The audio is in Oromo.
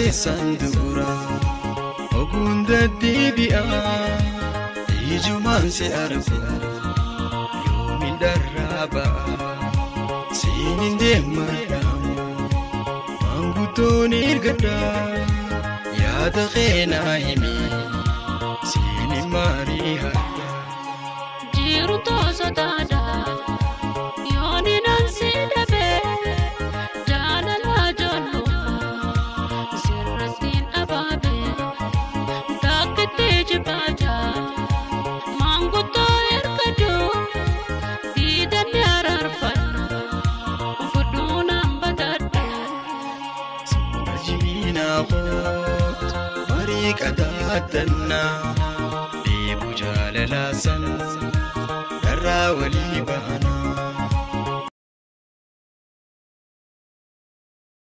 Keessan dura oguun deddeebi'a ijumaan si argu yoomiin dharraa ba'a siin hin deemadhaamu maanguddoon ergadha yaada keenaa himi siin hin maarii hadha. Jiru toosotaadha yooni nan si dhabe jaalala ijoollummaa sirrattiin abaabe takkitti jibaaja maanguddoo ergadhu diidanni araarfadhu fudhuu naan batadhu. Suuraa kootu marii qadaadannaa dheebuu jaalalaa sana dharraa walii baana.